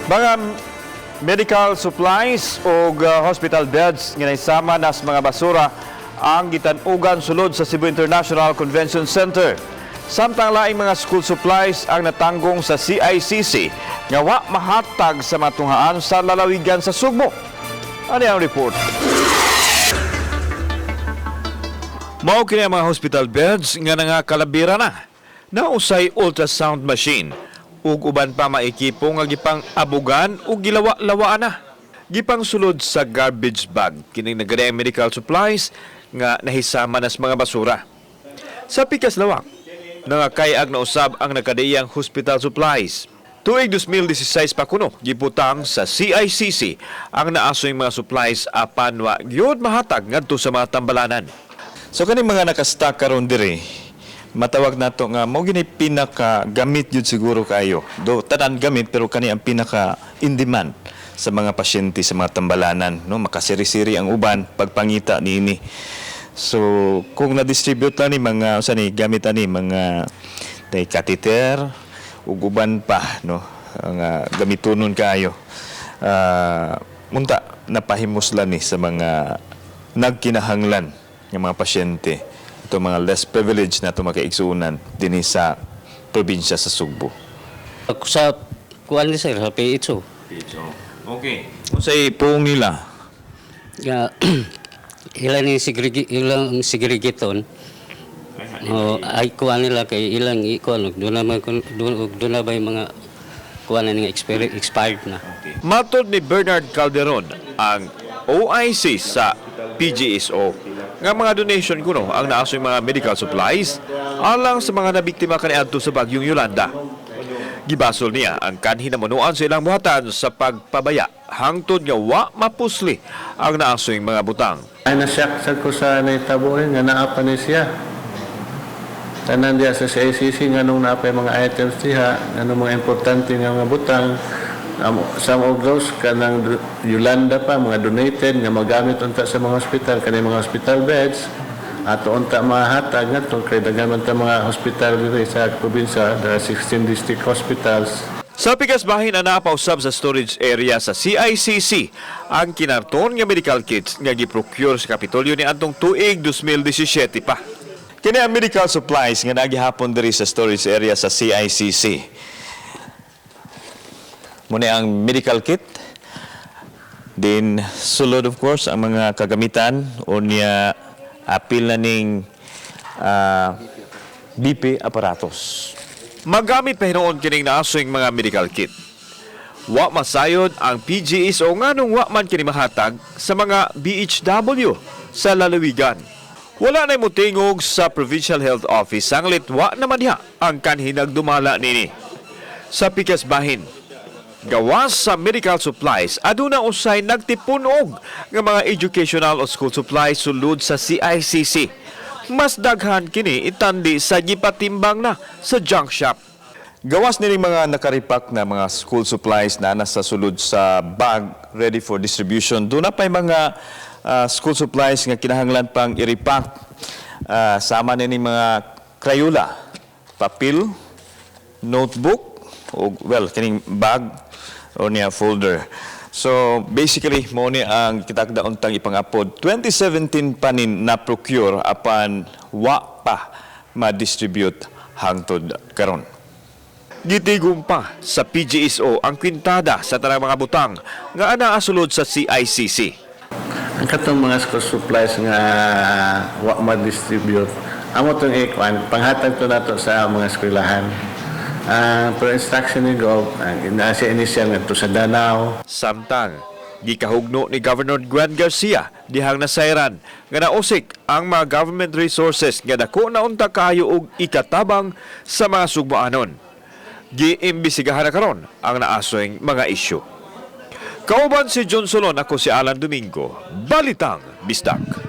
Mga medical supplies o hospital beds nga naisama nas mga basura ang gitan-ugan sulod sa Cebu International Convention Center. Samtang laing mga school supplies ang natanggong sa CICC nga wa mahatag sa matunghaan sa lalawigan sa Sugbo. Ano ang report? Mao kini ang mga hospital beds nga nangakalabira na. Nausay ultrasound machine ug uban pa maekipo nga gipang abugan ug gilawa-lawaan na. Gipang sulod sa garbage bag kining nagadaang medical supplies nga nahisama nas mga basura. Sa pikas lawak, nangakayag na usab ang nakadiyang hospital supplies. Tuig 2016 pa kuno, gibutang sa CICC ang naasoy mga supplies apan wa gyud mahatag ngadto sa mga tambalanan. So kani mga nakastock karon diri, matawag nato nga mao gini pinaka gamit jud siguro kayo. Do tanan gamit, pero kani ang pinaka in demand sa mga pasyente sa mga tambalanan, no? Makasiri-siri ang uban pagpangita niini. So kung na-distribute lang ni mga usa ni gamit ani mga tay catheter ug uban pa, no, ang gamitonon kayo. Munta napahimuslan ni sa mga nagkinahanglan ng mga pasyente, ito mga less privileged na ito makaigsuunan dinhi sa probinsya sa Sugbo. Ako sa kuan ni sir, sa PHO. Okay. Unsay puong nila? Nga ilan ni ilang segregaton. O ay kuan nila kay ilang ikuan doon na man doon doon na ba yung mga kuan na nga expired, expired na. Matod ni Bernard Calderon, ang OIC sa PGSO, nga mga donation kuno ang naasoy mga medical supplies alang sa mga nabiktima kaniadto sa bagyong Yolanda. Gibasol niya ang kanhi namunuan sa ilang buhatan sa pagpabaya hangtod nga wa mapusli ang naasoy mga butang. Ay, nasyak sad ko sa nahitabo eh, nga naa pa ni siya. Tanan diya sa CICC nga nung naa pa yung mga items diha, nga nung mga importante nga mga butang, some of those kanang Yolanda pa, mga donated, nga magamit unta sa mga hospital, kanang mga hospital beds, ato unta mahatag nga to kay daghan man ta mga hospital diri sa probinsya, there are 16 district hospitals. Sa pikas bahin na napausab sa storage area sa CICC ang kinarton nga medical kits nga giprocure sa Kapitolyo ni adtong tuig 2017 pa. Kini ang medical supplies nga nagihapon diri sa storage area sa CICC. Muna ang medical kit, din sulod of course ang mga kagamitan o niya apil na ning BP aparatos. Magamit pa hinuon kining naasoy mga medical kit. Wa masayod ang PGSO nganong wa man kini mahatag sa mga BHW sa lalawigan. Wala na motingog sa Provincial Health Office sanglit wa naman diha ang kanhi nagdumala nini. Sa pikas bahin, gawas sa medical supplies, aduna usay nagtipunog nga mga educational o school supplies sulod sa CICC. Mas daghan kini itandi sa gipatimbang na sa junk shop. Gawas nining mga nakaripak na mga school supplies na nasa sulod sa bag ready for distribution, doon na pa'y mga school supplies nga kinahanglan pang iripak. Sama nining mga crayola, papel, notebook, o well, kining bag o niya folder. So basically, mo ni ang kitakda untang ipangapod. 2017 pa nin na-procure apan wa pa ma-distribute hangtod karon. Gitigom pa sa PGSO ang kwintada sa tanang mga butang nga ana sulod sa CICC. Ang katong mga school supplies nga wa ma-distribute, amo tong ikuan, panghatag to nato sa mga eskwelahan. Pero instruction ni Gov, ang naa siya initial ngadto sa Danao. Samtang gikahugno ni Governor Gwen Garcia dihang nasayran nga nausik ang mga government resources nga dako na unta kaayo og ikatabang sa mga sugboanon. Giimbestigahan na karon ang naasoy mga isyu. Kauban si John Solon, ako si Alan Domingo. Balitang Bisdak.